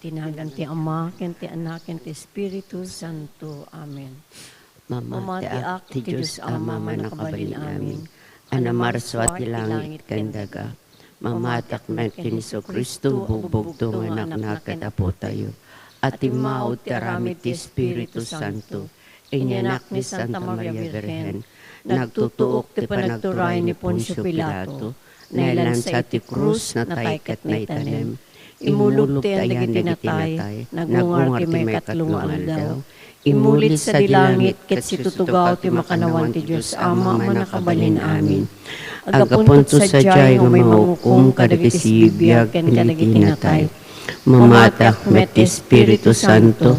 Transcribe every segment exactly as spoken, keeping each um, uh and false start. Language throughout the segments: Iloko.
Ti nagan ti Ama, ken ti Anak, ken ti Espiritu Santo. Amen. Mamatiak ti Dios Ama a Mannakabalin Amin, a namarsua ti langit ken daga. Mamatiak met ken Jesu-Cristo, bugbugto nga Anakna ket Apotayo, a timmawd ti aramid ti Espiritu Santo. Inyanak ni Santa Maria Birhen, nagtutuok ti panagturay ni Poncio Pilato, nailansa iti krus, natay ket naitanem. Immulog ti ayan dagiti natay, nagungar ti maikatlo nga aldaw. Immulit sadi langit ket situtugaw ti makannawan ti Dios Ama a Mannakabalin Amin. Agapunto sadiay nga umay mangukom kadagiti sibibiag ken kadagiti natay. Mamatiak met ti Espiritu Santo,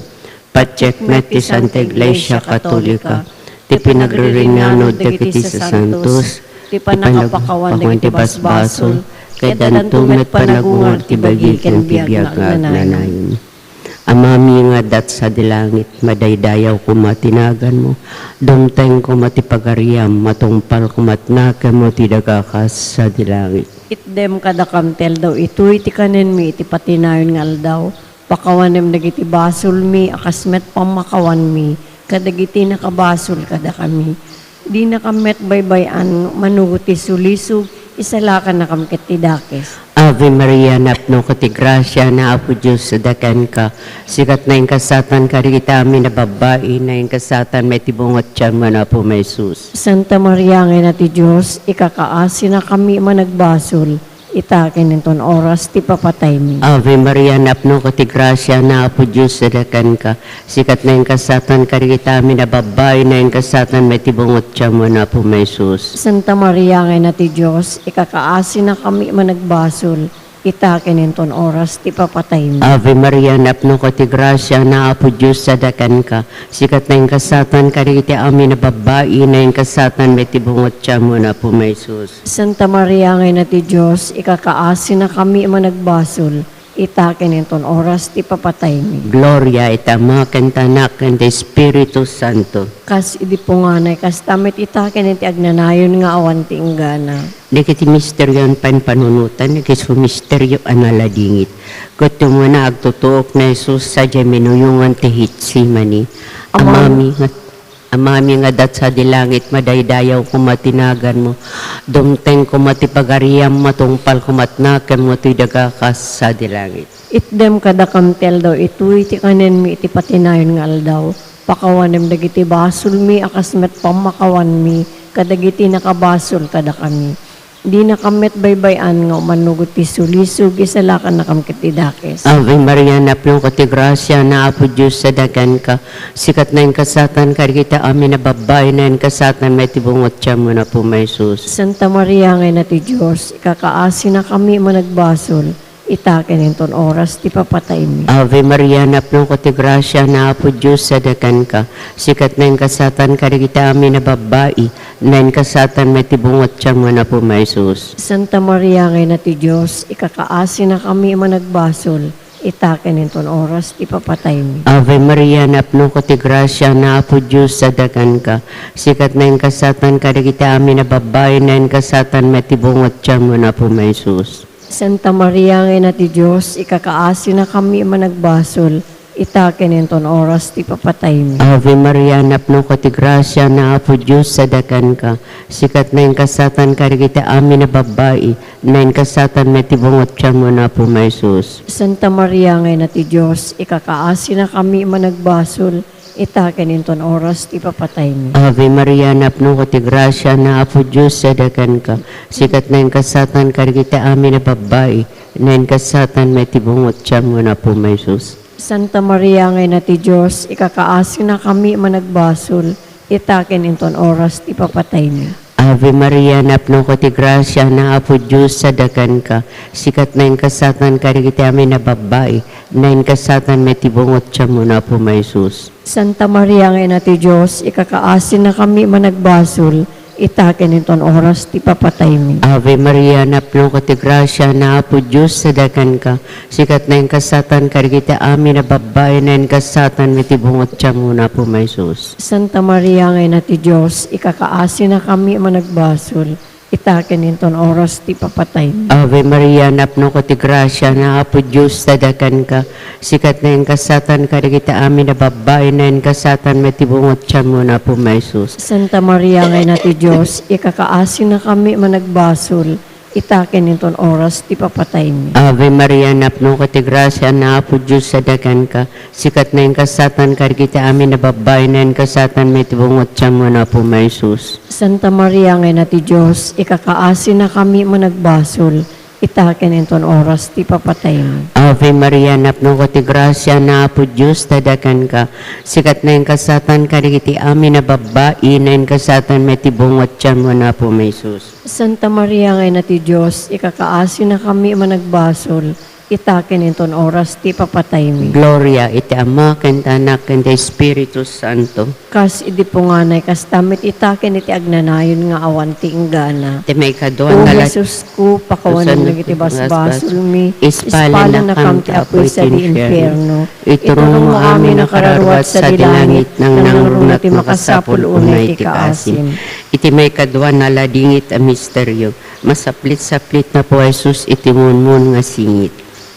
patiek met ti Santa Iglesia Katolika, ti pinagririnanon dagiti sasantos, ti panangapakawan dagiti basbasol, ket addanto met panagungar ti bagi ken biag nga agnanayon. Amami nga adda sadi langit, madaydayaw koma ti naganmo, dumteng koma ti pagariam, matungpal koma ti nakemmo ti daga kas sadi langit. Itdem kadakam ti aldaw itoy ti kanenmi iti patinayon nga aldaw. Pakawanem dagiti basolmi a kas met pammakawanmi kadagiti nakabasol kadakami. Dinakam met baybay-an nga umano ti sulisog, isalakannakam ket ti dakes. Ave Maria, napnoka ti grasia, ni Apo Dios adda kenka. Sika ti nainkasaatan kadagiti amin a babbai, nainkasaatan met ti bunga ti tianmo, ni Apo Jesus. Santa Maria nga Ina ti Dios, ikakaasinakami a managbasol, ita ken inton oras ti papataymi. Ave Maria, napnoka ti grasia, ni Apo Dios adda kenka. Sika ti nainkasaatan kadagiti amin a babbai, nainkasaatan met ti bunga ti tianmo, ni Apo Jesus. Santa Maria nga Ina ti Dios, ikakaasinakami a managbasol, ita ken inton oras ti papataymi. Ave Maria, napnoka ti grasia, ni Apo Dios adda kenka. Sika ti nainkasaatan kadagiti amin a babbai, nainkasaatan met ti bunga ti tianmo, ni Apo Jesus. Santa Maria nga Ina ti Dios, ikakaasinakami a managbasol, ita ken inton oras ti papataymi. Gloria iti Ama, ken ti Anak, ken ti Espiritu Santo. Kas idi punganay, kasta met ita ken iti agnanayon nga awan ti inggana. Dagiti misterio a panpanunotan, dagiti misterio a naladingit. Ket umuna, agtutuok ni Jesus sadiay minuyongan ti Getsemani. Amam- Amami nga Amami nga adda sadi langit, madaydayaw koma ti naganmo. Dumteng koma ti pagariam, matungpal koma ti nakemmo ti daga kas sadi langit. Itdem kadakam ti aldaw itoy ti kanenmi iti patinayon nga aldaw. Pakawanem dagiti basolmi a kas met pammakawanmi kadagiti nakabasol kadakami. Dinakam met baybay-an nga umannurot ti sulisog, isalakannakam ket ti dakes. Ave Maria, napnoka ti grasia, ni Apo Dios adda kenka. Sika ti nainkasaatan kadagiti amin a babbai, nainkasaatan met ti bunga ti tianmo, ni Apo Jesus. Santa Maria nga Ina ti Dios, ikakaasinakami a managbasol, ita ken inton oras ti papataymi. Ave Maria, napnoka ti grasia, ni Apo Dios adda kenka. Sika ti nainkasaatan kadagiti amin a babbai, nainkasaatan met ti bunga ti tianmo, ni Apo Jesus. Santa Maria nga Ina ti Dios, ikakaasinakami a managbasol, ita ken inton oras ti papataymi. Ave Maria, napnoka ti grasia, ni Apo Dios adda kenka. Sika ti nainkasaatan kadagiti amin a babbai, nainkasaatan met ti bunga ti tianmo, ni Apo Jesus. Santa Maria nga Ina ti Dios, ikakaasinakami a managbasol, ita ken inton oras ti papataymi. Ave Maria, napnoka ti grasia, ni Apo Dios adda kenka. Sika ti nainkasaatan kadagiti amin a babbai, nainkasaatan met ti bunga ti tianmo, ni Apo Jesus. Santa Maria nga Ina ti Dios, ikakaasinakami a managbasol, ita ken inton oras ti papataymi. Ave Maria, napnoka ti grasia, ni Apo Dios adda kenka. Sika ti nainkasaatan kadagiti amin a babbai, nainkasaatan met ti bunga ti tianmo, ni Apo Jesus. Santa Maria nga Ina ti Dios, ikakaasinakami a managbasol, ita ken inton oras ti papataymi. Ave Maria, napnoka ti grasia, ni Apo Dios adda kenka. Sika ti nainkasaatan kadagiti amin a babbai, nainkasaatan met ti bunga ti tianmo, ni Apo Jesus. Santa Maria nga Ina ti Dios, ikakaasinakami a managbasol, ita ken inton oras ti papataymi. Ave Maria, napnoka ti grasia, ni Apo Dios adda kenka. Sika ti nainkasaatan kadagiti amin a babbai, nainkasaatan met ti bunga ti tianmo, ni Apo Jesus. Santa Maria nga Ina ti Dios, ikakaasinakami a managbasol, ita ken inton oras ti papataymi. Ave Maria, napnoka ti grasia, ni Apo Dios ti adalanka. Sika ti naingasatan kadagiti amin a babbai, naingasatan met ti bunga ti tianmo, ni Apo Jesus. Santa Maria nga Ina ti Dios, ikakaasinakami a managbasol, ita ken inton oras ti papataymi. Ave Maria, napnoka ti grasia, ni Apo Dios ti adalanka. Sika ti naingasatan kadagiti amin a babbai, naingasatan met ti bunga ti tianmo, ni Apo Jesus. Santa Maria nga Ina ti Dios, ikakaasinakami a managbasol, ita ken inton oras ti papataymi. Ave Maria, napnoka ti grasia, ni Apo Dios ti adalanka. Sika ti naingasatan kadagiti amin a babbai, naingasatan met ti bunga ti tianmo, ni Apo Jesus. Santa Maria nga Ina ti Dios, ikakaasinakami a managbasol, ita ken inton oras ti papataymi. Gloria iti Ama, ken ti Anak, ken ti Espiritu Santo. Kas idi punganay, kasta met ita ken iti agnanayon nga awan ti inggana. Ti maikadua, O nala-, Jesusko, pakawanem dagiti basbasolmi, ispalennakam ti apuy sadi infierno. Iturongmo amin a kararua sadi langit, nangnangruna ti makasapul unay ti kaasim. Iti maikadua, naladingit a misterio. Masaplit-saplit ni Apo Jesus iti munmun nga singit.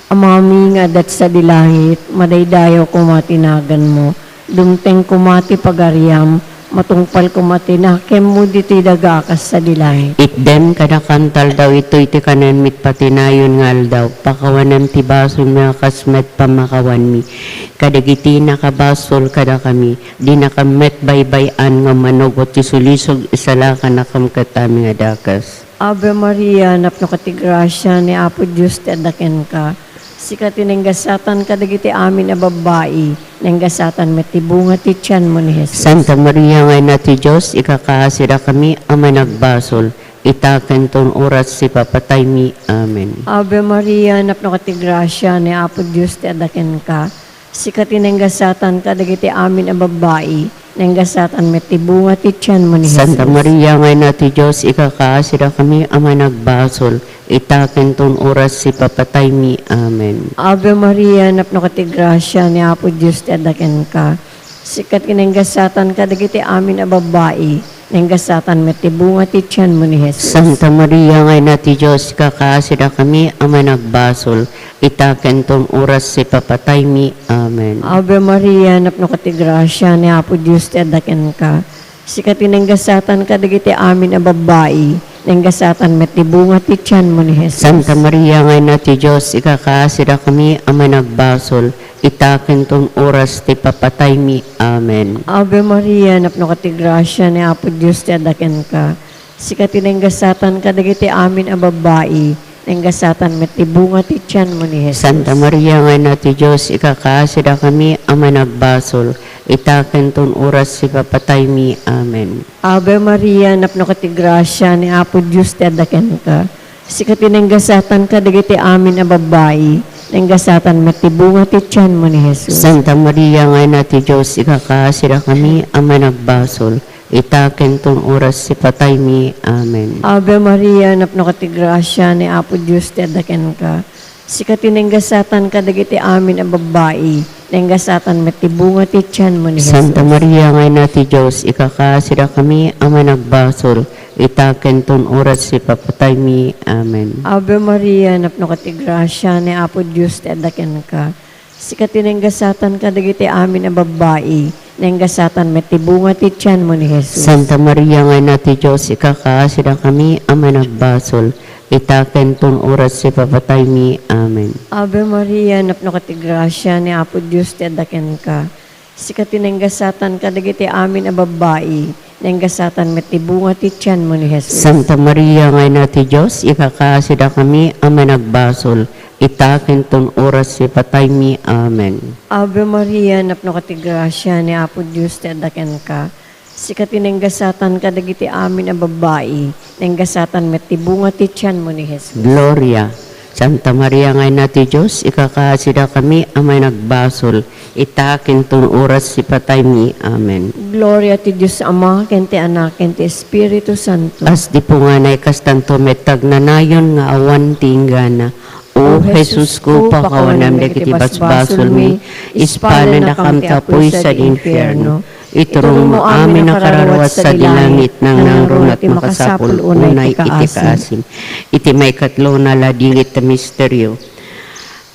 Amami nga adda sadi langit, madaydayaw koma ti naganmo. Dumteng koma ti pagariam, matungpal koma ti nakemmo ditoy daga a kas sadi langit. Itdem kadakam ti aldaw itoy ti kanenmi iti patinayon nga aldaw. Pakawanem ti basolmi a kas met pammakawanmi kadagiti nakabasol kadakami. Dinakam met baybay-an nga ummanugot ti sulisog, isalakanakam ket amin a dakes. Ave Maria, napnoka ti grasia, ni Apo Dios ti adda kenka. Sika ti naingasatan kadagiti amin a babbai, naingasatan met ti bunga ti tianmo ni Jesus. Santa Maria nga Ina ti Dios, ikakaasidakami a managbasol, ita ken ton oras ti papataymi. Amen. Ave Maria, napnoka ti grasia, ni Apo Dios ti adda kenka. Sika ti naingasatan kadagiti amin a babbai, naingasatan met ti bunga ti tianmo ni Jesus. Santa Maria nga Ina ti Dios, ikakaasidakami a managbasol, ita ken ton oras ti papataymi. Amen. Ave Maria, napnoka ti grasia, ni Apo Dios ti adda kenka. Sika ti naingasatan kadagiti amin a babbai, naingasatan met ti bunga ti tianmo ni Jesus. Santa Maria nga Ina ti Dios, ikakaasidakami a managbasol, ita ken ton oras ti papataymi. Amen. Ave Maria, napnoka ti grasia, ni Apo Dios ti adda kenka. Sika ti naingasatan kadagiti amin a babbai, naingasatan met ti bunga ti tianmo ni Jesus. Santa Maria nga Ina ti Dios, ikakaasidakami a managbasol, ita ken ton oras ti papataymi. Amen. Ave Maria, napnoka ti grasia, ni Apo Dios ti adda kenka. Sika ti naingasatan kadagiti amin a babbai, naingasatan met ti bunga ti tianmo ni Jesus. Santa Maria nga Ina ti Dios, ikakaasidakami a managbasol, ita ken ton oras ti papataymi. Amen. Ave Maria, napnoka ti grasia, ni Apo Dios ti adda kenka. Sika ti naingasatan kadagiti amin a babbai, naingasatan met ti bunga ti tianmo ni Jesus. Santa Maria nga Ina ti Dios, ikakaasidakami a managbasol, ita ken ton oras ti pataymi. Amen. Ave Maria, napnoka ti grasia, ni Apo Dios ti adda kenka. Sika ti naingasatan kadagiti amin a babbai, naingasatan met ti bunga ti tianmo ni Jesus. Santa Maria nga Ina ti Dios, ikakaasidakami a managbasol, ita ken ton oras ti papataymi. Amen. Ave Maria, napnoka ti grasia, ni Apo Dios ti adda kenka. Sika ti naingasatan kadagiti amin a babbai, naingasatan met ti bunga ti tianmo ni Jesus. Santa Maria nga Ina ti Dios, ikakaasidakami a managbasol, ita ken ton oras ti papataymi. Amen. Ave Maria, napnoka ti grasia, ni Apo Dios ti adda kenka. Sika ti naingasatan kadagiti amin a babbai, naingasatan met ti bunga ti tianmo ni Jesus. Santa Maria nga Ina ti Dios, ikakaasidakami a managbasol, ita ken ton oras ti pataymi. Amen. Ave Maria, napnoka ti grasia, ni Apo Dios ti adda kenka. Sika ti naingasatan kadagiti amin a babbai, naingasatan met ti bunga ti tianmo ni Jesus. Gloria. Santa Maria nga Ina ti Dios, ikakaasidakami a managbasol, ita ken ton oras ti pataymi. Amen. Gloria ti Dios Ama, ken ti Anak, ken ti Espiritu Santo. Kas di punganay, kastanto met ti agnanayon nga awan ti inggana. O Jesusko, pakawanam dagiti basbasolmi, ispalennakam ti apuy sadi infierno. Iturongmo amin a kararuat sadi langit, nangnangruna ti makasapul unay ti kaasim. Iti maikatlona a ladingit ti misterio,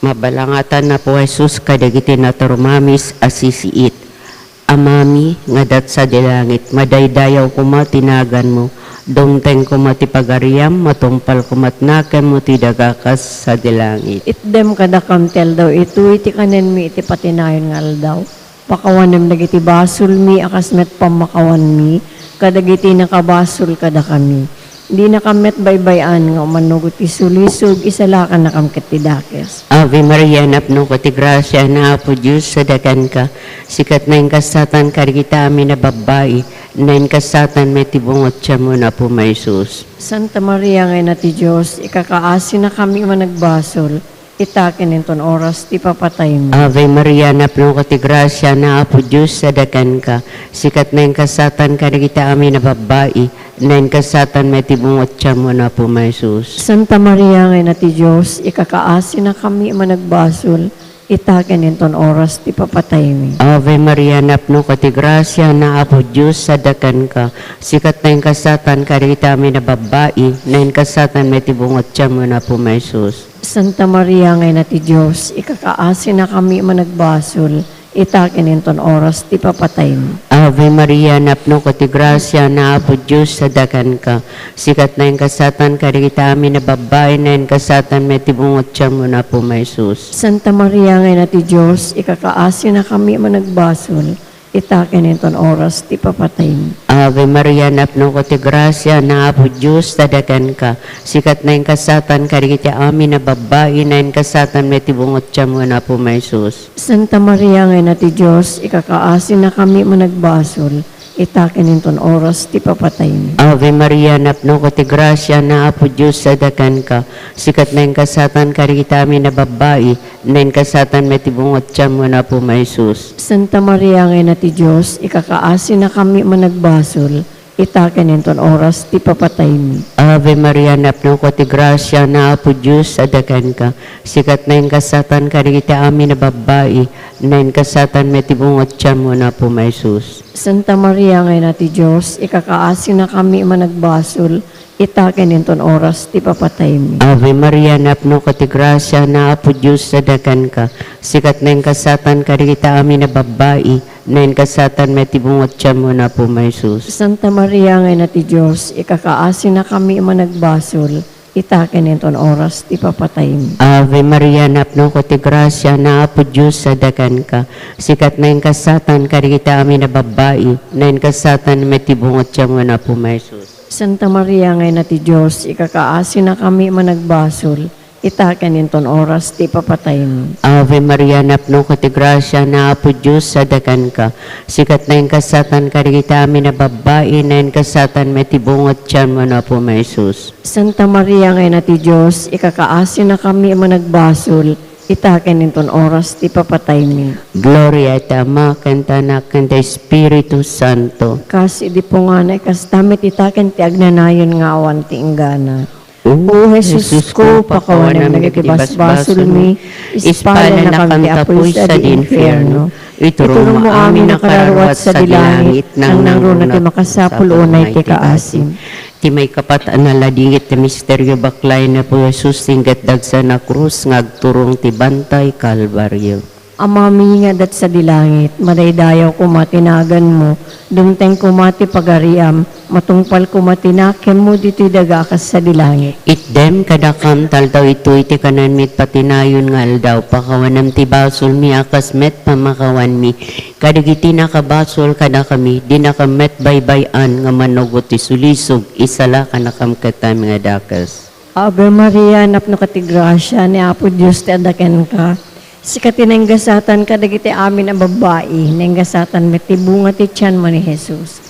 mabalangatan ni Apo Jesus kadagiti naturumamis a sisiit. Amami nga adda sadi langit, madaydayaw koma ti naganmo, dumteng koma ti pagariam, matungpal koma ti nakemmo ti daga kas sadi langit. Itdem kadakam ti aldaw itoy ti kanenmi iti patinayon nga aldaw. Pakawanem dagiti basolmi a kas met pammakawanmi kadagiti nakabasol kadakami. Dinakam met baybay-an nga umanugot ti sulisog, isalakannakam ket ti dakes. Ave Maria, napnoka ti grasia, ni Apo Dios sadi kenka. Sika ti naingasatan kadagiti amin a babbai, naingasatan met ti bunga ti tianmo, ni Apo Jesus. Santa Maria nga Ina ti Dios, ikakaasinakami a managbasol, ita ken inton oras ti papataymi. Ave Maria, napnoka ti grasia, ni Apo Dios sadi kenka. Sika ti naingasatan kadagiti amin a babbai, naingasatan met ti bunga ti tianmo, ni Apo Jesus. Santa Maria nga Ina ti Dios, ikakaasinakami a managbasol, ita ken inton oras ti papataymi. Ave Maria, napnoka ti grasia, ni Apo Dios sadi kenka. Sika ti naingasatan kadagiti amin a babbai, naingasatan met ti bunga ti tianmo, ni Apo Jesus. Santa Maria nga Ina ti Dios, ikakaasinakami a managbasol, ita ken inton oras ti papataymi. Ave Maria, napnoka ti grasia, ni Apo Dios sadi kenka. Sika ti naingasatan kadagiti amin a babbai, naingasatan met ti bunga ti tianmo, ni Apo Jesus. Santa Maria nga Ina ti Dios, ikakaasinakami a managbasol, ita ken inton oras ti papataymi. Ave Maria, napnoka ti grasia, ni Apo Dios sadi kenka. Sika ti naingasatan kadagiti amin a babbai, naingasatan met ti bunga ti tianmo, ni Apo Jesus. Santa Maria nga Ina ti Dios, ikakaasinakami a managbasol, ita ken inton oras ti papataymi. Ave Maria, napnoka ti grasia, ni Apo Dios sadi kenka. Sika ti naingasatan kadagiti amin a babbai, naingasatan met ti bunga ti tianmo, ni Apo Jesus. Santa Maria nga Ina ti Dios, ikakaasinakami a managbasol, ita ken inton oras ti papataymi. Ave Maria, napnoka ti grasia, ni Apo Dios sadi kenka. Sika ti naingasatan kadagiti amin a babbai, naingasatan met ti bunga ti tianmo, ni Apo Jesus. Santa Maria nga Ina ti Dios, ikakaasinakami a managbasol, ita ken inton oras ti papataymi. Ave Maria, napnoka ti grasia, ni Apo Dios sadi kenka. Sika ti naingasatan kadagiti amin a babbai, naingasatan met ti bunga ti tianmo, ni Apo Jesus. Santa Maria nga Ina ti Dios, ikakaasinakami a managbasol, ita ken inton oras ti papataymi. Ave Maria, napnoka ti grasia, ni Apo Dios sadi kenka. Sika ti naingasatan kadagiti amin a babbai, naingasatan met ti bunga ti tianmo, ni Apo Jesus. Santa Maria nga Ina ti Dios, ikakaasinakami a managbasol, ita ken inton oras ti papataymi. Ave Maria, napnoka ti grasia, ni Apo Dios sadi kenka. Sika ti naingasatan kadagiti amin a babbai, naingasatan met ti bunga ti tianmo, ni Apo Jesus. Santa Maria nga Ina ti Dios, ikakaasinakami a managbasol, ita ken inton oras ti papataymi. Gloria iti Ama, ken ti Anak, ken ti Espiritu Santo. Kas idi punganay, kasta met ita ken ti agnanayon nga awan ti inggana. O Jesusko, pakawanem dagiti basbasolmi, ispalannakam ti apuy sadi infierno. Iturongmo amin a kararuat sadi langit, nangnangruna ti makasapul unay ti kaasim. Ti maikapat a naladingit ti misterio, baklayen ni Apo Jesus ti ingget dagsa a krus nga agturong ti Bantay Kalbario. Amami nga adda sadi langit, madaydayaw koma ti naganmo, dumteng koma ti pagariam, matungpal koma ti nakemmo ditoy daga a kas sadi langit. Itdem kadakam ti aldaw itoy ti kanenmi iti patinayon nga aldaw, pakawanem ti basolmi a kas met pammakawanmi kadagiti nakabasol kadakami, dinakam met baybay-an nga manugot ti sulisog, isalakannakam ket ti amin a dakes. Ave Maria, napnoka ti grasia, ni Apo Dios ti adda kenka. Sika ti naingasatan kadagiti amin a babbai, naingasatan met ti bunga ti tianmo ni Jesus.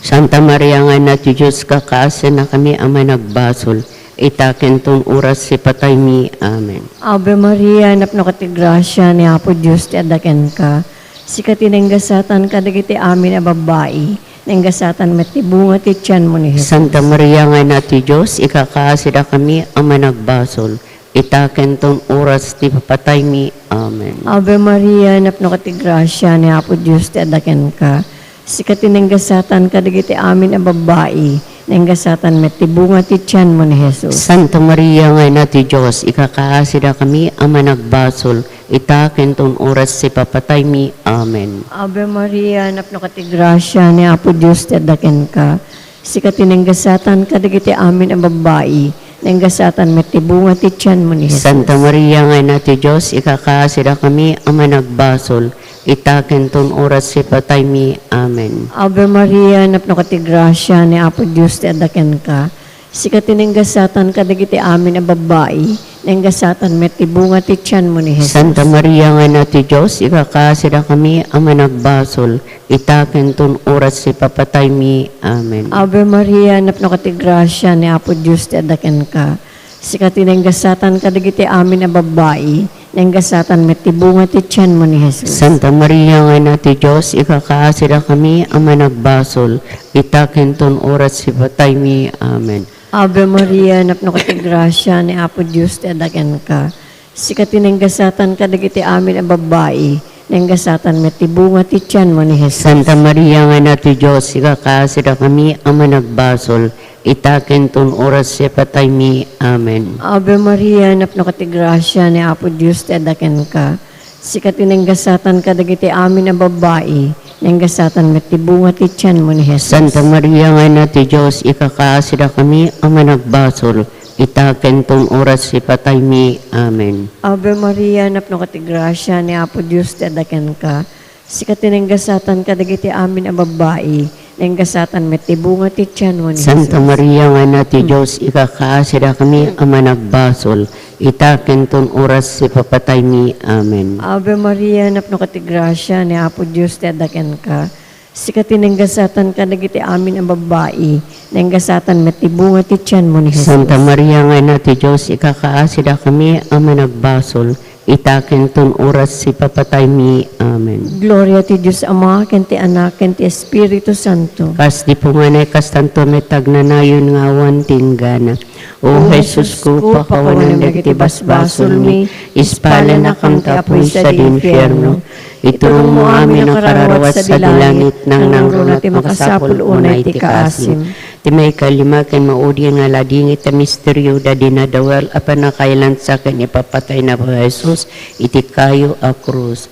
Santa Maria nga Ina ti Dios, kakaasinakami a managbasol, ita ken ton oras ti pataymi. Amen. Ave Maria, napnoka ti grasia, ni Apo Dios ti adda kenka. Sika ti naingasatan kadagiti amin a babbai, naingasatan met ti bunga ti tianmo ni Jesus. Santa Maria nga Ina ti Dios, ikakaasidakami a managbasol, Ita ken ton oras ti papataymi. Amen. Ave Maria, napnoka ti grasia, ni Apo Dios ti adda kenka. Sika ti naingasatan kadagiti amin a babbai, naingasatan met ti bunga ti tianmo ni Jesus. Santa Maria nga Ina ti Dios, ikakaasidakami a managbasol, ita ken ton oras ti papataymi. Amen. Ave Maria, napnoka ti grasia, ni Apo Dios ti adda kenka. Sika ti naingasatan kadagiti amin a babbai, naingasatan met ti bunga ti tianmo ni Jesus. Santa Maria nga Ina ti Dios, ikakaasidakami a managbasol, ita ken ton oras ti pataymi. Amen. Ave Maria, napnoka ti grasia, ni Apo Dios ti adda kenka. Sika ti naingasatan kadagiti amin a babbai, naingasatan met ti bunga ti tianmo ni Jesus. Santa Maria nga Ina ti Dios, ikakaasidakami a managbasol, ita ken ton oras ti papataymi. Amen. Ave Maria, napnoka ti grasia, ni Apo Dios ti adda kenka. Sika ti naingasatan kadagiti amin a babbai, naingasatan met ti bunga ti tianmo ni Jesus. Santa Maria nga Ina ti Dios, ikakaasidakami a managbasol, ita ken ton oras ti pataymi. Amen. Ave Maria, napnoka ti grasia, ni Apo Dios ti adda kenka. Sika ti naingasatan kadagiti amin a babbai, naingasatan met ti bunga ti tianmo ni Jesus. Santa Maria nga Ina ti Dios, ikakaasidakami a managbasol, ita ken ton oras ti pataymi. Amen. Ave Maria, napnoka ti grasia, ni Apo Dios ti adda kenka. Sika ti naingasatan kadagiti amin a babbai, naingasatan met ti bunga ti tianmo ni Jesus. Santa Maria nga Ina ti Dios, ikakaasidakami a managbasol, ita ken ton oras ti pataymi. Amen. Ave Maria, napnoka ti grasia, ni Apo Dios ti adda kenka. Sika ti naingasatan kadagiti amin a babbai, naingasatan met ti bunga ti tianmo ni Santa Jesus. Maria nga Ina ti Dios, ikakaasidakami a managbasol, ita ken ton oras ti papataymi. Amen. Ave Maria, napnoka ti grasia, ni Apo Dios ti adda kenka. Sika ti naingasatan kadagiti amin a babbai, naingasatan met ti bunga ti tianmo ni Jesus. Santa Maria nga Ina ti Dios, ikakaasidakami a managbasol, ita ken ton oras ti papataymi. Amen. Gloria ti Dios Ama, ken ti Anak, ken ti Espiritu Santo. Kas di punganay, kastanto met agnanayon nga awan ti inggana. O Jesusko, pakawanem dagiti basbasolmi, ispalannakam ti apuy sadi infierno. Iturongmo amin a kararuat sadi langit, nangnangruna ti makasapul unay ti kaasim. Ti maikalima ken maudi nga ladingit a misterio, dina dawel a pannakailansa ken ipapatay ni Apo Jesus iti kayo a krus.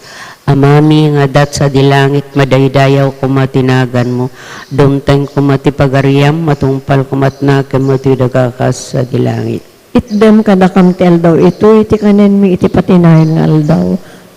Amami nga adda sadi langit, madaydayaw koma ti naganmo, dumteng koma ti pagariam, matungpal koma ti nakemmo iti daga kas sadi langit. Itdem kadakam ti aldaw itoy ti kanenmi iti patinayon nga aldaw.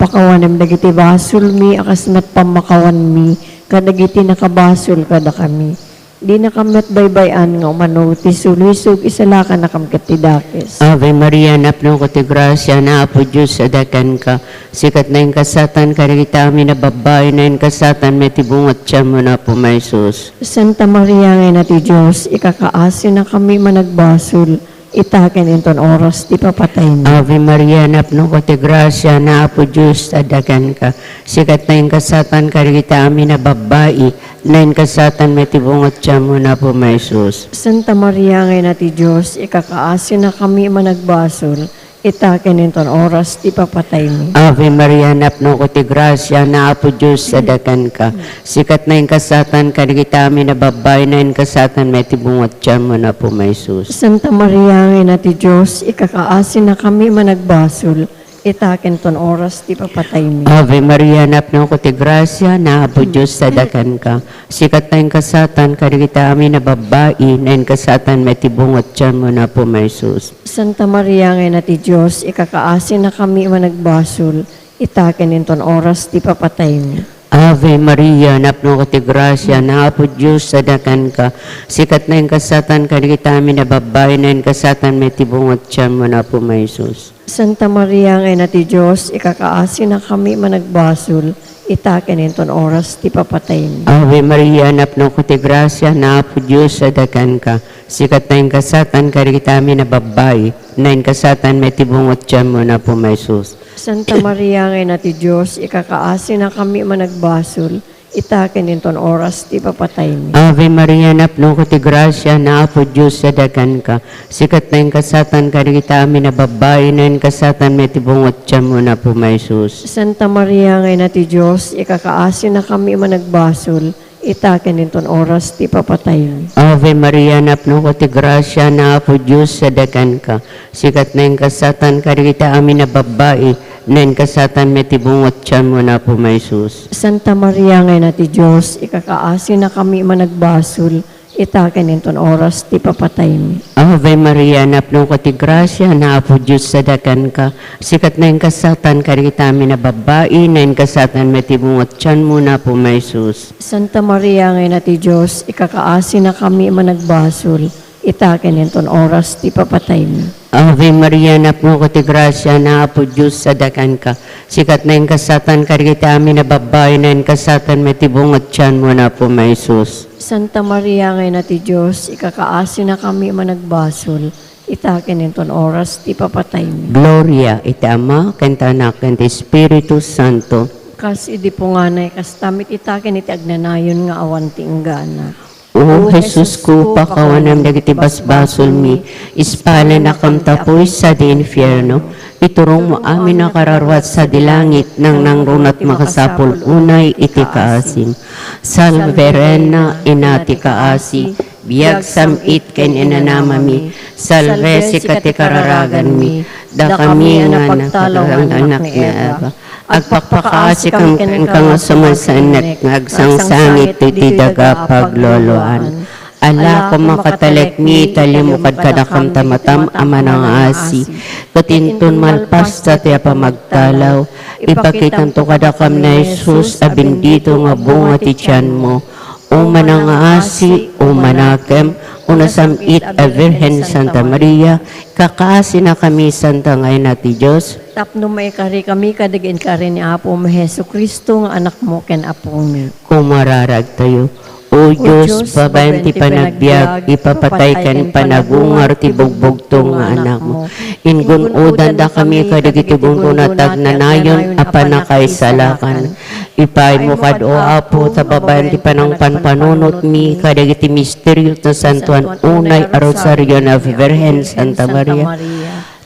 Pakawanem dagiti basolmi a kas met pammakawanmi kadagiti nakabasol kadakami. Dinakam met baybay-an nga umano ti sulisog, isalakanakam ket ti dakes. Ave Maria, napnoka ti grasia, ni Apo Dios adda kenka. Sika ti naingasatan kadagiti amin a babbai, naingasatan met ti bunga ti tianmo ni Apo Jesus. Santa Maria nga Ina ti Dios, ikakaasinakami managbasol, ita ken inton oras ti papataymi. Ave Maria, napnoka ti grasia, ni Apo Dios adda kenka. Sika ti naingasatan kadagiti amin a babbai, naingasatan met ti bunga ti tianmo ni Apo Jesus. Santa Maria nga Ina ti Dios, ikakaasinakami managbasol, ita ken inton oras ti papataymi. Ave Maria, napnoka ti grasia, ni Apo Dios adda kenka. Sika ti naingasatan kadagiti amin a babbai, naingasatan met ti bunga ti tianmo ni Apo Jesus. Santa Maria nga Ina ti Dios, ikakaasinakami managbasol, ita ken ton oras ti papataymi. Ave Maria, napnoka ti grasia, ni Apo Dios adda kenka. Sika ti naingasatan kadagiti amin a babbai, naingasatan met ti bunga ti tianmo ni Apo Jesus. Santa Maria nga Ina ti Dios, ikakaasinakami managbasol, ita ken inton oras ti papataymi. Ave Maria, napnoka ti grasia, ni Apo Dios adda kenka. Sika ti naingasatan kadagiti amin a babbai, naingasatan met ti bunga ti tianmo ni Apo Jesus. Santa Maria nga Ina ti Dios, ikakaasinakami managbasol, ita ken inton oras ti papataymi. Ave Maria, napnoka ti grasia, ni Apo Dios adda kenka. Sika ti naingasatan kadagiti amin a babbai, naingasatan met ti bunga ti tianmo ni Apo Jesus. Santa Maria nga Ina ti Dios, ikakaasinakami managbasol, Ita ken inton oras ti ipapataymi. Ave Maria, napnoka ti grasia, ni Apo Dios sadakanka. Sika ti nainkasatanka kadagiti amin a babbai, nainkasatanmi ti bunga ti tianmo, ni Apo Jesus. Santa Maria nga Ina ti Dios, ikakaasinakami a managbasol, ita ken inton oras ti ipapataymi. Ave Maria, napnoka ti grasia, ni Apo Dios sadakanka. Sika ti nainkasatanka kadagiti amin a babbai, nainkasatanmi ti bunga ti tianmo, ni Apo Jesus. Santa Maria nga Ina ti Dios, ikakaasinakami a managbasol, ita ken inton oras ti ipapataymi. Ave Maria, napnoka ti grasia, ni Apo Dios sadakanka. Sika ti nainkasatanka kadagiti amin a babbai, nainkasatanmi ti bunga ti tianmo, ni Apo Jesus. Santa Maria nga Ina ti Dios, ikakaasinakami a managbasol, ita ken inton oras ti ipapataymi. Ave Maria, napnoka ti grasia, ni Apo Dios sadakanka. Sika ti nainkasatanka kadagiti amin a babbai, nainkasatanmi ti bunga ti tianmo, ni Apo Jesus. Santa Maria nga Ina ti Dios, ikakaasinakami a managbasol, ita ken inton oras ti ipapataymi. Gloria iti Ama, ken ti Anak, ken ti Espiritu Santo. Kas idi punganay, kasta met ita ken iti agnanayon nga awan ti inggana. O Jesusko, pakawanam dagiti basbasolmi, ispalennakam ta puy sadi infierno, iturongmo amin a kararua sadi langit, nangnangruna ti makasapul unay iti kaasim. Salve Reina, Ina ti kaasi, biag sam-it ken inanamami, salve sika ti kararaganmi, dakami a napagtalaw nga anak ni Eva. Agpakpakaasikam kenka nga sumansaennek nga agsangsangit ditoy daga a pagluluan. Ala, koma katalekmi, ta limukad kadakam ta matam a manangaasi, ket inton malpasta ti apamagtalaw, ipakitanto kadakam ni Jesus a bendito nga bunga ti tianmo. O manangaasi, o manakem, o nasam-it a Birhen Santa Maria, kakaasinakami, Santa nga Ina ti Dios. Tapno maikarikami kadagiti inkari ni Apomi Jesu-Cristo nga Anakmo ken Apomi. Kumararagtayo. O Dios, babaen ti panagbiag, ipapatay ken panagungar ti bugbugto nga Anakmo. Ingun-odandakami kadagiti bunggonat agnanayon a pannakaisalakan. Ipaaymo kad, O Apo, ta babaen ti panangpanpanunotmi kadagiti misterio ti Nasantoan unay a Rosario ni Birhen Santa Maria.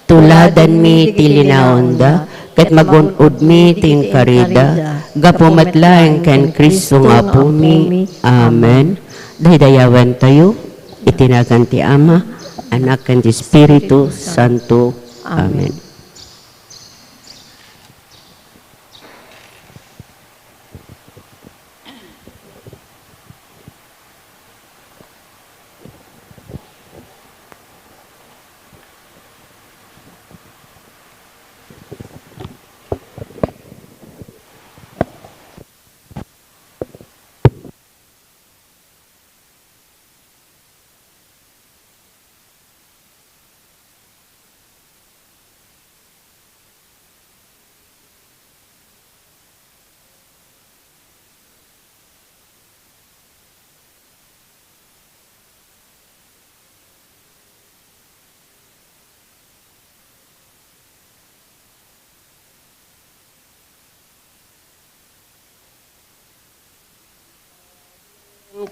Tuladanmi ti linaonda, ket magun-odmi ti inkarida, gapu met laeng ken Cristo nga Apomi. Amen. Daydayawentayo iti nagan ti Ama, Anak, ken ti Espiritu Santo. Amen.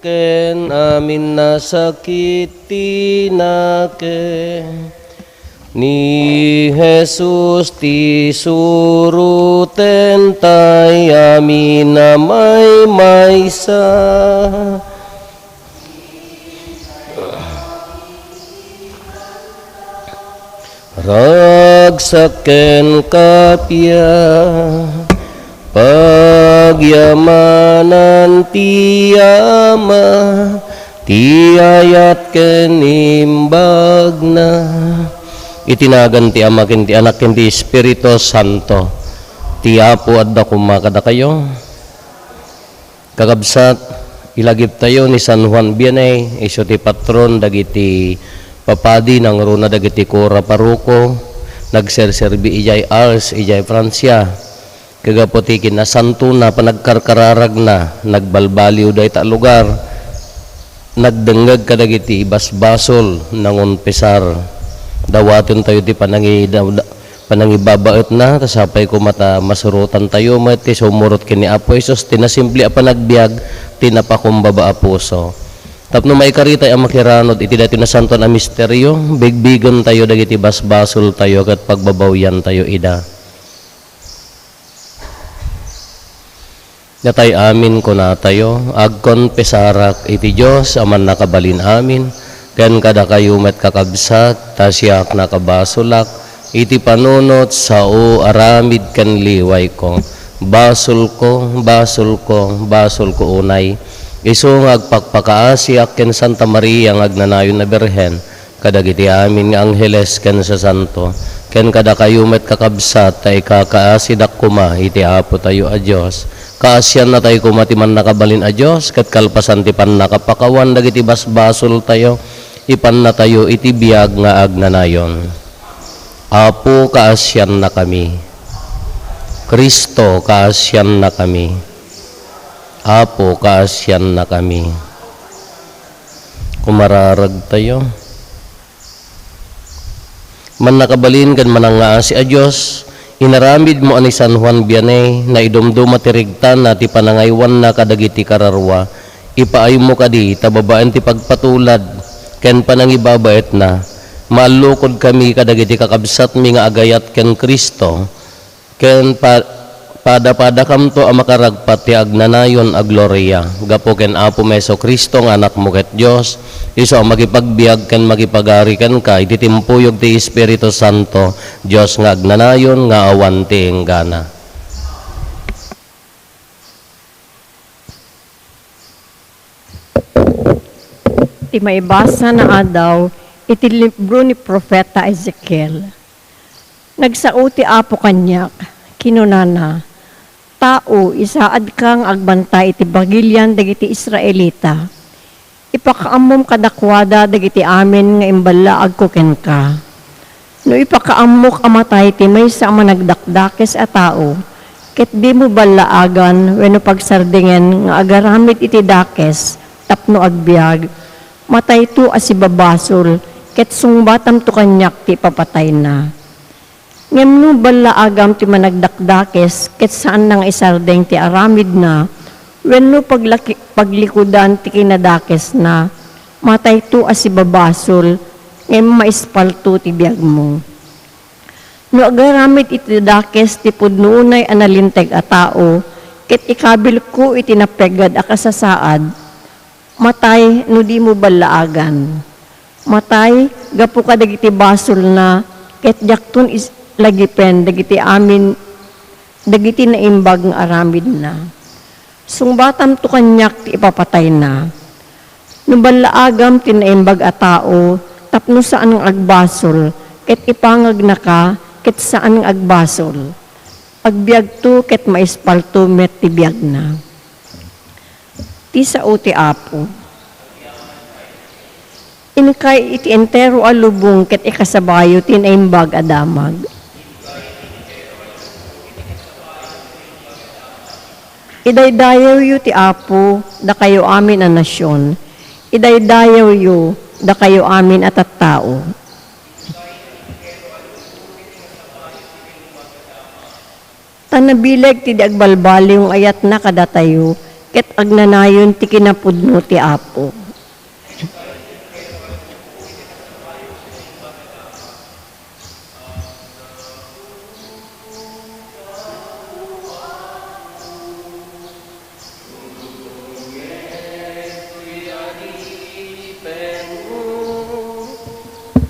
Ken amin a sakit ti nake. Ni Jesus ti suroten tay amin a maymaysa. Ragsak ken kappia, pagyamanan ti Ama, ti ayat ken imbagna. Iti nagan ti Ama, ken ti Anak, ken ti Espiritu Santo. Ti Apo adda koma kadakayo. Kakabsat, ilagiptayo ni San Juan Vianney, isu ti patron dagiti papadi, nangruna dagiti kura paroko, nagserserbi idiay Ars, idiay Francia. Kagapu ti kinasantona, panagkarkararagna, nagbalbaliw dayta a lugar, nagdengngeg kadagiti ibasbasol, nangonpesar. Dawatentayo ti panangi-, daw-, panangibabaetna, ta sapay koma ta masurotantayo met ti sumurot ken ni Apo Jesus, ti nasimple a panagbiag, ti napakumbaba a puso. Tapno maikaritay a makiranod iti daytoy nasantoan a misterio, bigbigentayo dagiti basbasoltayo ket pagbabawyantayo ida. Datay amin kunatayo, agkonfesarak iti Dios a Mannakabalin-amin, ken kadakayo met, kakabsat, ta siak nakabasolak iti panunot, sao, aramid ken liwayko. Basolko, basolko, basolko unay. Isu nga agpakpakaasiak ken Santa Maria nga agnanayon a Birhen, kadagiti amin nga angheles ken sasanto, ken kadakayo met, kakabsat, ta ikakaasidak koma iti Apotayo a Dios. Kaasiannatayo koma ti Mannakabalin a Dios, ket kalpasan ti pannakapakawan dagiti basbasoltayo, ipannatayo iti biag nga agnanayon. Apo, kaasiannakami. Cristo, kaasiannakami. Apo, kaasiannakami. Kumararagtayo. Mannakabalin ken manangngaasi a Dios, inaramidmo a ni San Juan Vianney, naidumduma ti regtana ti panangaywanna kadagiti kararua. Ipaaymo kadi ta babaen ti pagpatulad ken panangibabaetna, maallukodkami kadagiti kakabsatmi nga agayat ken Cristo, ken pa-, padapadakamto a makaragpat ti agnanayon a gloria gapu ken Apomi Jesu-Cristo nga Anakmo ket Dios, isu a makipagbiag ken makipagari kenka iti timpuyog ti Espiritu Santo, Dios nga agnanayon nga awan ti inggana. Ti maibasa nga adaw iti libro ni Profeta Ezekiel. Nagsao ti Apo kaniak, kinunana, "Tao, isaadka nga agbantay iti bagilian dagiti Israelita. Ipakaammom kadakuada dagiti amin nga imballaagko kenka. No ipakaammok a matay ti maysa a managdakdakes a tao, ket dimo ballaagan wenno pagsardingen nga agaramid iti dakes tapno agbiag, matayto a sibabasol, ket sungbatamto kaniak ti ipapatayna. Ngem no ballaagam ti managdakdakes ket saanna nga isardeng ti aramidna wenno paglaki-, paglikudan ti kinadakesna, matayto a sibabasol, ngem maispalto ti biagmo. No agaramid iti dakes ti pudno unay a nalinteg a tao, ket ikabilko iti napeggad a kasasaad, matay no dimo ballaagan. Matay gapu kadagiti basolna, ket diakton is-, lagipen dagiti amin, dagiti naimbag nga aramidna. Sungbatamto kaniak ti ipapatayna. No ballaagam ti naimbag a tao tapno saan nga agbasol, ket ipangegnaka ket saan nga agbasol, agbiagto ket maispalto met ti biagna." Ti sao ti Apo. Inkay iti entero a lubong ket ikasabayo ti naimbag a damag. Idaydayawyo ti Apo, dakayo amin a nasion. Idaydayawyo, dakayo amin a tattao. Ta nabileg ti di agbalbaliw nga ayatna kadatayo, ket agnanayon ti kinapudno ti Apo.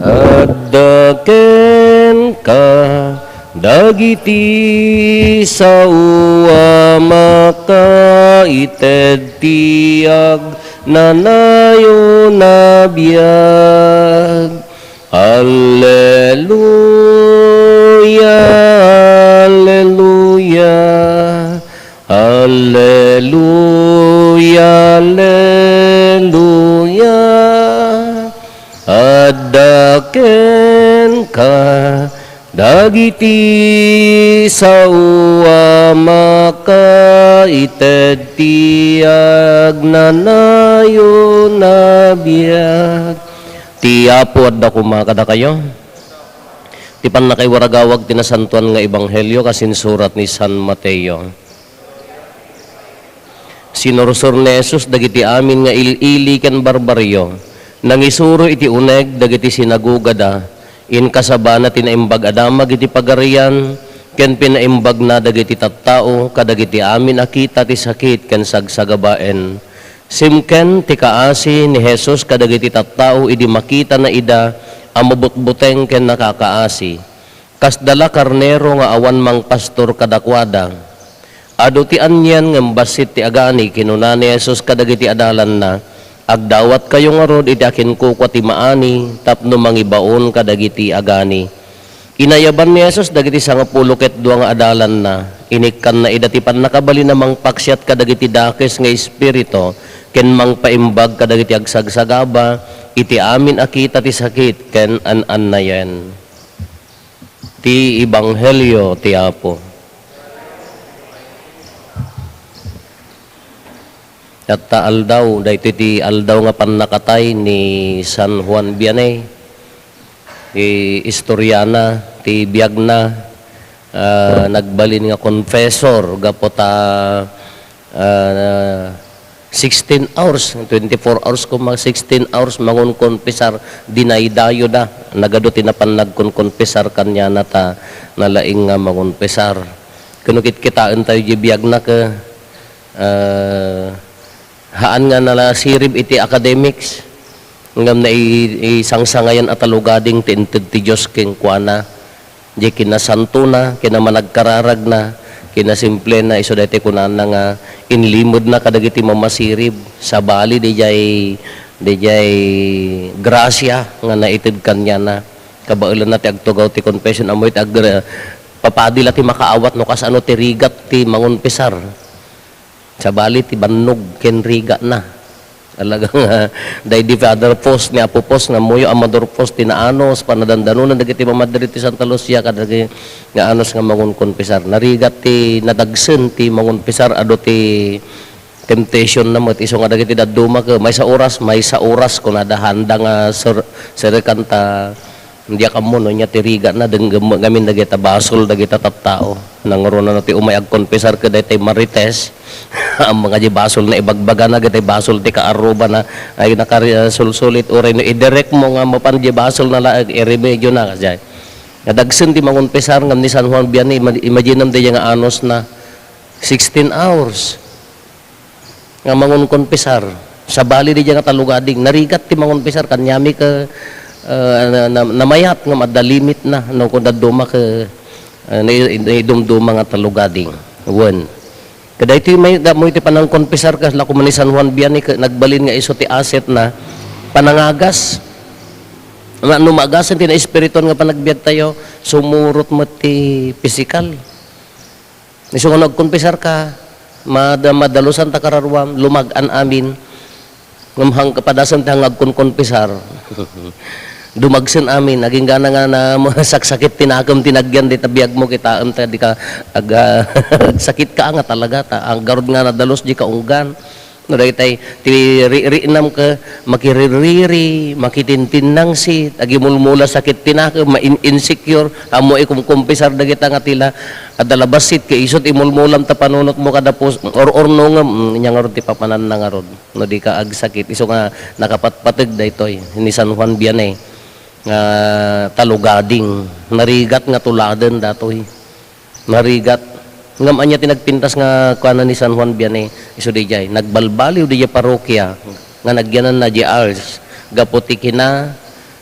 Adda kenka dagiti sao a makaited ti agnanayon a biag. Alleluia, alleluia, alleluia, alleluia. Adda kenka dagiti sao a makaited ti agnanayon a biag. Ti Apo adda koma kadakayo. Ti pannakaiwaragawag ti Nasantoan nga Ebanghelio kas insurat ni San Mateo. Sinursor ni Jesus dagiti amin nga il-ili ken barbarrio. Nangisuro iti uneg dagiti sinagogada. Inkasabana ti Naimbag a Damag iti Pagarian ken pinaimbagna dagiti tattao kadagiti amin a kita ti sakit ken sagsagabaen. Simken ti kaasi ni Jesus kadagiti tattao idi makitana ida a mabutbuteng ken nakakaasi. Kasda la karnero nga awan mangpastor kadakuada. Adu ti anien ngem bassit ti agani, kinuna ni Jesus kadagiti adalanna, "Agdawatkayo ngarud iti akinkukua ti maani tapno mangibaon kadagiti agani." Inayaban ni Jesus dagiti sangapulo ket dua nga adalanna. Inikkanna ida ti pannakabalin a mangpaksiat kadagiti dakes nga espiritu ken mangpaimbag kadagiti agsagsagaba iti amin a kita ti sakit ken an-annayen. Ti Ebanghelio ti Apo. Tatta aldaw, daytoy ti aldaw nga pannakatay ni San Juan Vianney. Ti istoriana, ti biagna, ah, nagbalin nga confessor gapu ta, ah, sixteen hours, twenty-four hours koma, sixteen hours mangunkonpisar, dinaydayoda. Nagadu ti napan nagkonkonpisar kaniana ta nalaing nga mangonpisar. Ken no kitkitaentayo diay biagna ket, ah, haan nga nasirib iti academics, ngem nai-, isangsangayan a talugading ti inted ti Dios kenkuana. Diay kinasantona, kinamanagkararagna, kinasimplena, isu daytoy kunana nga inlimedna kadagiti mamasirib, sabali diay, diay grasia nga naited kaniana. Kabaelanna ti agtugaw ti confession, ammoyo ti ag-, papadi la ti makaawat no kasano ti rigat ti mangonpisar. Sabali ti bannog ken rigana. Talaga nga, daydi Father Pos, ni Apo Pos, nga ammoyo Amador Pos, ti naanos, panadandanonan dagiti mamadrid ti Santa Lucia, kadagiti nga anos nga mangonkonpisar. Narigat ti nadagsen ti mangonpisar, adu ti temptation na met. Isu nga dagiti dadduma ket, "Maysa oras, maysa oras," kunada, "handa nga ser-, serekan ta." Diak ammo no ania ti rigatna, denggem met ngamin dagita basol dagita tattao. Nangruna no ti umay agkonpisar ket daytoy Marites, ammok nga diay basol na ibagbagana, daytoy basol ti kaarrubana, ay nakari-, ah, sulsulit, uray no idirek mo nga mapan diay basol na laeng, iremedio na, kasdiay. Nadagsen ti mangonpisar ngem ni San Juan Vianney, ima-, imaginem daydiay nga anos na, sixteen hours. Nga mangonkonpisar. Sabali diay nga talugading, narigat ti mangonpisar, kaniami ket, ah, na, na, namayat ngem adda limit na, no, kung dadduma ket, ah, nai-, naidumduma nga talugading. Wen. Kadaytoy may, da mo iti panangkonpisar, kasla koma ni San Juan Vianney, ket nagbalin nga isu ti assetna, panangagas. Nga no maagasen ti naespirituan nga panagbiagtayo, sumurot met ti pisikal. Isu nga no agkonpisarka, mada-, madalusan ta kararuam, lumag-an amin. Ngem hang-, padasem ti hang-, agkonkonpisar. Dumagsen amin, agingga nga na, saksakit ti nakem ti nagyan dita biagmo, kitaem ta dika ag-, agsakitka nga talaga, ta, aggarud nga nadalus diay kaunggan. No daytay ti ri-, riinam ket makiririri, makitintinnangsit, agimulmula sakit ti nakem, ma-in-, insecure, ammo ikumkumpisar dagita nga tila adda la bassit ket isu ti imulmulam ta panunotmo kada pus-, or-ornongem, mm, ania ngarud ti papananna ngarud. No dika agsakit, isu nga nakapatpateg daytoy ni San Juan Vianney nga talugading, narigat nga tuladen datoy. Narigat. Ngem ania ti nagpintas nga kuana ni San Juan Vianney? Isu diay, nagbalbaliw diay parrokia nga nagyananna diay Ars gapu ti kina,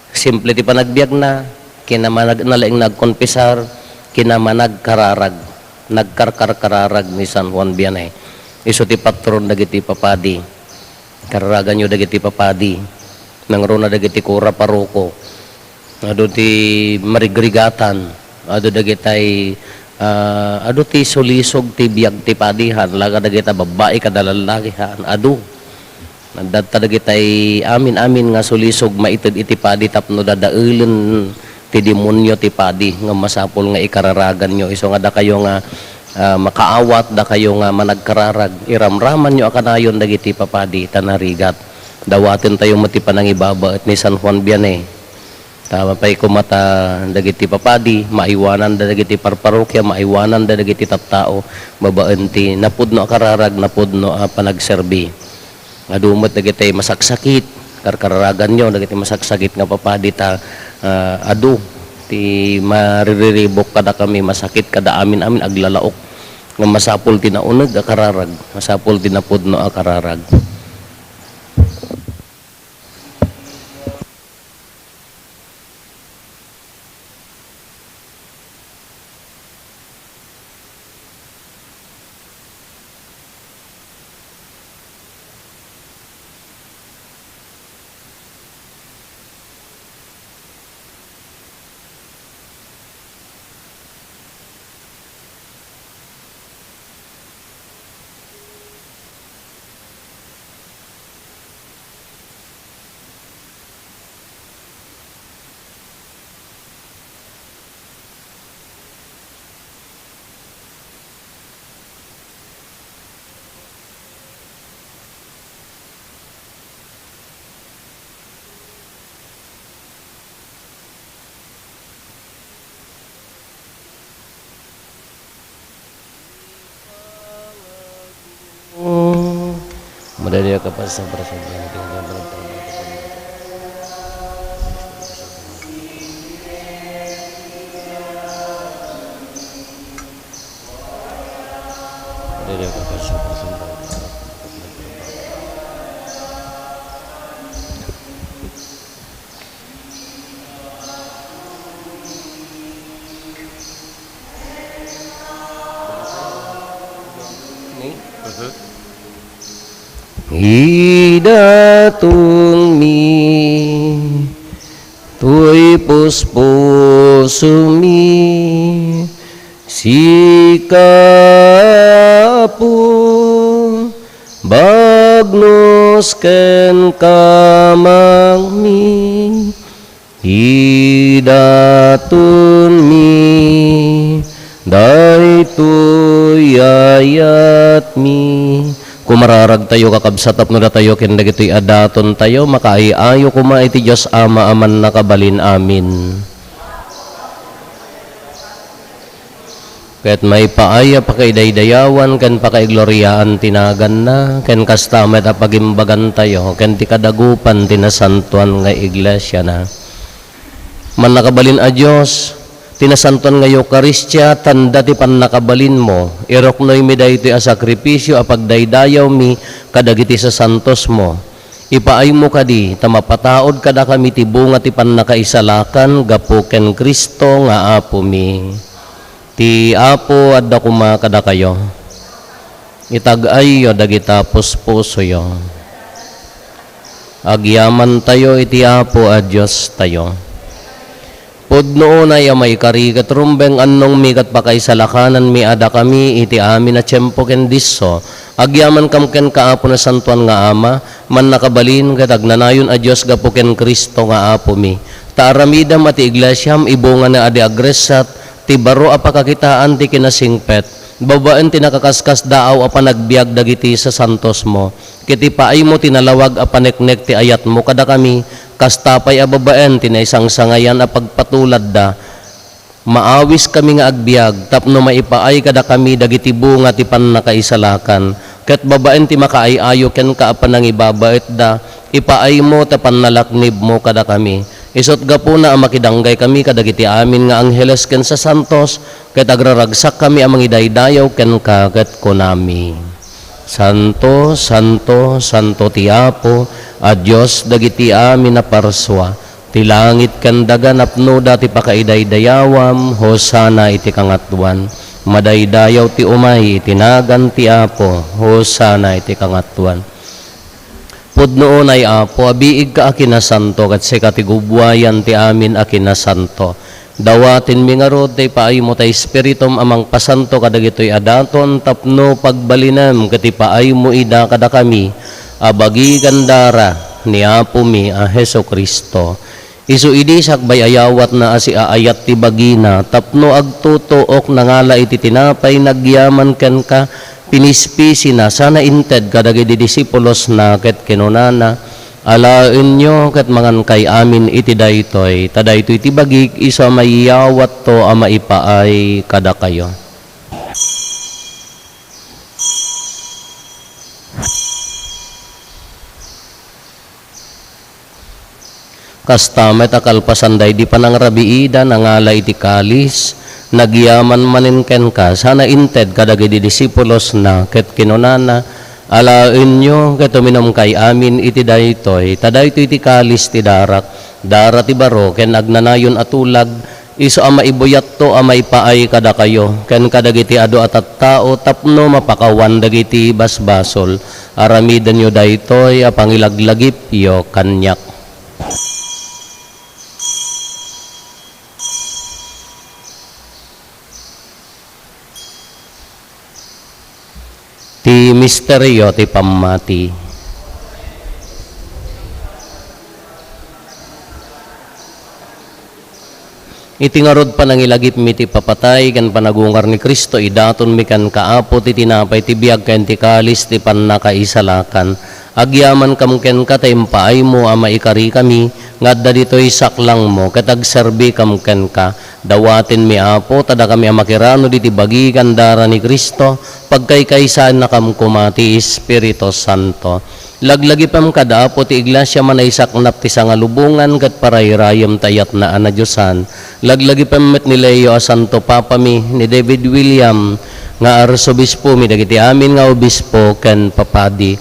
simple ti panagbiagna, kinamanag-, nalaing nagkonpisar, kinamanagkararag, nagkarkarkararag ni San Juan Vianney. Isu ti patron dagiti papadi. Kararaganyo dagiti papadi, nangruna dagiti kura, paroko. Adu ti marigrigatan, adu dagitay, ah, adu ti sulisog ti biag ti padi, haan la kadagita babbai kada lallaki, haan, adu. Adda dagitay amin-amin nga sulisog maited iti padi tapno dadaelen ti demonio ti padi, nga masapul nga ikararaganyo. Isu nga dakayo nga, ah, makaawat, dakayo nga managkararag, iramramanyo a kanayon dagiti papadi ta narigat. Dawatentayo met ti panangibabaet ni San Juan Vianney. Ta mapay koma ta dagiti papadi, maaywananda dagiti parparokia, maaywananda dagiti tattao, babaen ti napudno a kararag, napudno a panagserbi. Adu met dagiti masaksakit, karkararaganyo dagiti masaksakit nga papadi ta, ah, adu ti maririribuk kadakami, masakit kada amin-amin, aglalaok. Nga masapul ti nauneg a kararag, masapul ti napudno a kararag. Madali ka pa sa Idatonmi toy puspusomi, sika, Apo, bagnos ken kamangmi, idatonmi daytoy ayatmi. Kumararagtayo, kakabsat, tapno datayo ken dagitoy a datontayo, makaay-ayo koma iti Dios Ama a Mannakabalin. Amen. Ket maipaay a pakaidaydayawan ken pakaigloriaan ti naganna, ken kasta met a pagimbagantayo ken ti kadagupan ti nasantoan nga iglesiana. Mannakabalin a Dios, ti nasantoan nga Eukaristia, tanda ti pannakabalinmo. Iruknoymi daytoy a sakrifisio a pagdaydayawmi kadagiti sasantosmo. Ipaaymo kadi ta mapataud kadakami ti bunga ti pannakaisalakan gapu ken Cristo nga Apomi. Ti Apo adda koma kadakayo. Itag-ayyo dagita puspusoyo. Agyamantayo iti Apo a Diostayo. Pudno unay a maikari ket rumbeng annongmi ket pakaisalakananmi a dakami iti amin a tiempo ken disso. Agyamankam kenka, Apo Nasantoan nga Ama, mannakabalin ket agnanayon a Dios gapu ken Cristo nga Apomi. Ta aramidem a ti iglesiam ibungana a di agressat ti baro a pakakitaan ti kinasingpet, babaen ti nakaskasdaaw a panagbiag dagiti sasantosmo. Ket ipaaymo ti nalawag a paneknek ti ayatmo kadakami, kasta pay a babaen ti naisangsangayan a pagpatuladda, maawiskami nga agbiag tapno maipaay kadakami dagiti bunga ti pannakaisalakan. Ket babaen ti makaay-ayo kenka a panangibabaetda, ipaaymo ti pannalaknibmo kadakami. Isut' gapuna a makidanggaykami kadagiti amin nga angheles ken sasantos, ket agraragsakkami a mangidaydayaw kenka, ket kunami: Santo, santo, santo ti Apo a Dios dagiti amin a parsua. Ti langit ken daga napnoda ti pakaidaydayawam. Hosanna iti kangatoan. Madaydayaw ti umay iti nagan ti Apo. Hosanna iti kangatoan. Pudno unay, Apo, a biigka a kinasanto, ket sika ti gubbuayan ti amin a kinasanto. Dawatenmi ngarud ta ipaaymo ti Espiritum a mangpasanto kadagitoy a daton tapno pagbalinem ket ipaaymo ida kadakami a bagi ken dara ni Apomi a Jesu-Cristo. Isu idi sakbay a yawatna a siaayat ti bagina tapno agtutuok nangala iti tinapay nagyaman kenka, pinispisina sana inted kadagiti disipulosna ket kinunana: Alaenyo ket mangankay amin iti daytoy, ta daytoy ti bagik isu a maiyawatto a maipaay kadakayo. Kasta met a kalpasan daydi panangrabiida, nangala iti kalis, nagyaman manen kenka, sana inted kadagidi disipulosna, ket kinunana, Alaenyo ket uminumkay amin iti daytoy, ta daytoy ti kalis ti darak, dara ti baro ken agnanayon a tulag, isu a maibuyatto a maipaay kadakayo ken kadagiti adu a tattao tapno mapakawan dagiti basbasol. Aramidenyo daytoy a pangilaglagipyo kaniak. Ti misterio ti pammati. Iti ngarud panangilagipmi ti ipapatay ken panagungar ni Cristo, idatonmi kenka, Apo, ti tinapay ti biag ken ti kalis ti pannakaisalakan. Agyamankam kenka ta impaaymo a maikarikami nga adda ditoy saklangmo, ket agserbikam kenka. Dawatenmi, Apo, ta dakami a makiranod iti bagi ken dara ni Cristo, pagkaykaysaennakam koma ti Espiritu Santo. Laglagipem kad Apo ti Iglesia a naisaknap ti sangalubongan ket parayrayem ti ayatna a nadiosan. Laglagipem met ni Leo a Santo Papami, ni David William nga Arsobispomi, dagiti amin nga obispo ken papadi.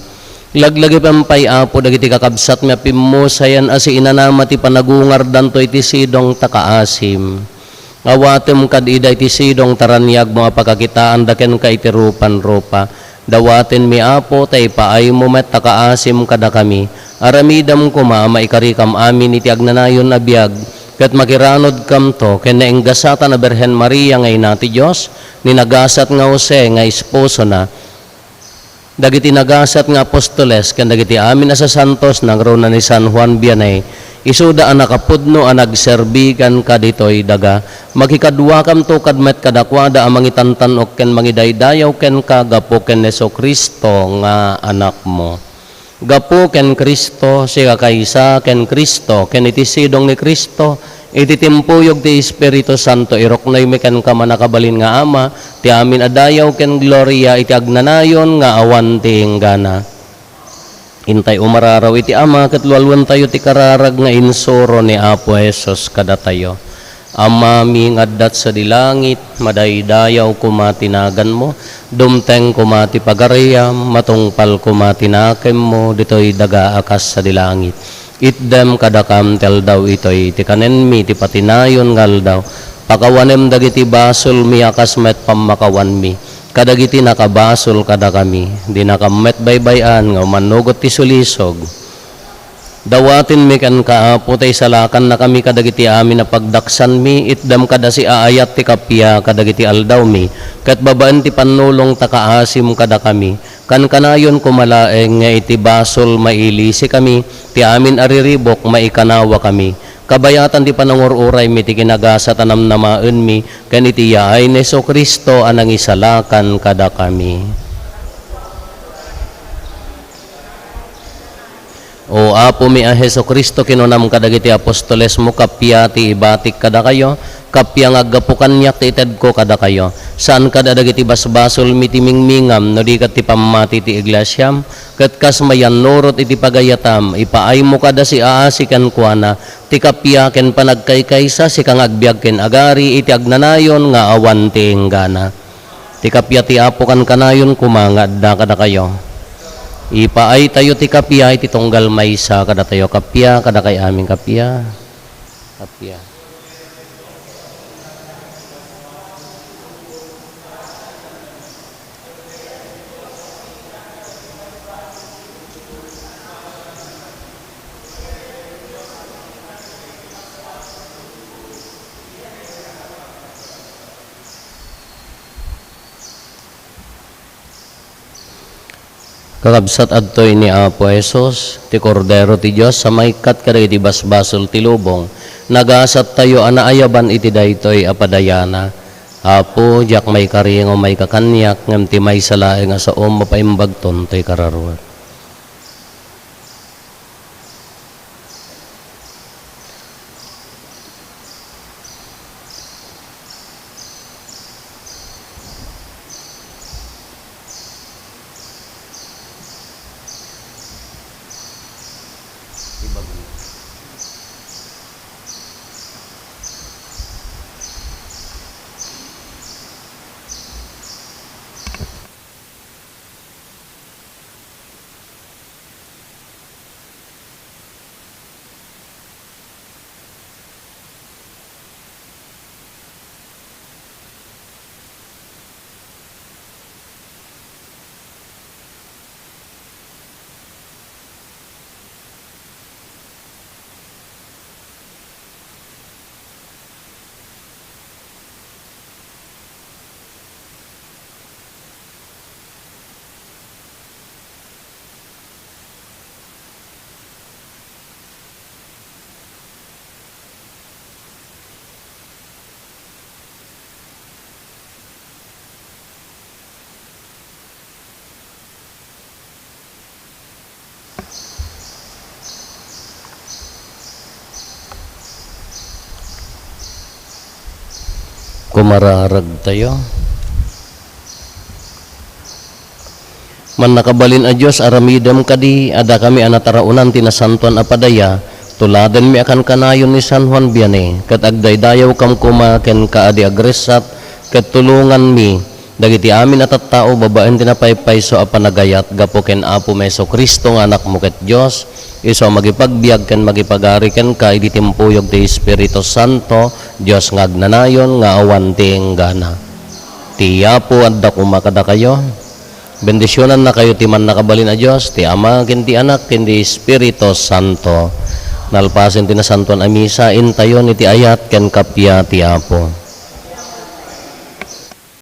Laglagipem pay, Apo, dagiti kakabsatmi a pimmusayan a siinanama ti panagungardanto iti sidong ta kaasim. Awatem kad ida iti sidong ta raniagmo a pakakitaanda kenka iti rupan-rupa. Dawatenmi, Apo, ta ipaaymo met ta kaasim kadakami. Aramidem koma a maikarikam amin iti agnanayon a biag, ket makiranodkamto ken naenggasatan a Birhen Maria nga Ina ti Dios, ni nagasat nga Jose nga esposona, dagiti nagasat nga apostoles ken dagiti amin a sasantos nangruna ni San Juan Vianney, isuda a nakapudno a nagserbi kenka ditoy daga. Makikaduakamto kad met kadakuada a mangitantan-ok ken mangidaydayaw kenka gapu ken Jesu-Cristo nga Anakmo. Gapu ken Cristo, sikakaysa ken Cristo, ken iti sidong ni Cristo, iti timpuyog ti Espiritu Santo, iruknoymi kenka, mannakabalin nga Ama, ti amin a dayaw ken gloria iti agnanayon nga awan ti inggana. Intay umararaw iti Ama ket lualuentayo ti kararag nga insuro ni Apo Jesus kadatayo. Amami nga adda sadi langit, madaydayaw koma ti naganmo, dumteng koma ti pagariam, matungpal koma ti nakemmo ditoy daga a kas sadi langit. Itdem kadakam ti aldaw itoy ti kanenmi ti patinayon nga aldaw. Pakawanem dagiti basolmi a kas met pammakawanmi kadagiti nakabasol kadakami. Dinakam met baybay-an nga umannugot ti sulisog. Dawatenmi kenka, Apo, ta isalakannakami kadagiti amin a pagdaksanmi, itdem kad a siaayat ti kappia kadagiti aldawmi, ket babaen ti pannulong ta kaasim kadakami. Kankanayon koma laeng nga iti basol mailisikami, ti amin a riribuk maikanawakami. Kabayatan ti panangur-uraymi ti kinagasat a namnamaenmi, ken iti yaay ni Jesu-Cristo a nangisalakan kadakami. O Apomi a Jesu-Cristo, kinunam kadagiti apostolesmo, kappia ti ibatik kadakayo, kappia nga aggapu kaniak ti itedko kadakayo. Saan kad a dagiti basbasolmi ti mingmingam, no di ket ti pammati ti iglesiam, ket kas mayannurot iti pagayatam, ipaaymo kad a siaasi kenkuana, ti kappia ken panagkaykaysa, sika nga agbiag ken agari iti agnanayon nga awan ti inggana. Ti kappia ti Apo kankanayon koma nga adda kadakayo. Ipaaytayo ti kappia iti tunggal maysa kadatayo. Kappia, kadakay amin kappia. Kappia. Kakabsat, adtoy ni Apo Jesus, ti Kordero ti Dios a maikkat kadagiti basbasol ti lubong. Nagasattayo a naayaban iti daytoy a padayana. Apo, diak maikari nga umayka kaniak, ngem ti maysa laeng a saom mapaimbagton toy kararuek. Kumararagtayo. Mannakabalin a Dios, aramidem kadi a dakami a nataraonan ti nasantoan a padaya, tuladenmi a kankanayon ni San Juan Vianney, ket agdaydayawkam koma kenka a di agressat, ket tulonganmi dagiti amin a tattao babaen ti napaypayso a panagayat gapu ken Apomi Jesu-Cristo nga Anakmo ket Dios, isu a mangipagbiag ken mangipagari kenka idi timpuyog ti Espiritu Santo, Dios nga agnanayon nga awan ti inggana. Ti Apo adda koma kadakayo. Bendisionannakayo ti Mannakabalin a Dios, ti Ama, ken ti Anak, ken ti Espiritu Santo. Nalpasen ti nasantoan a misa, intayon iti ayat ken kappia ti Apo.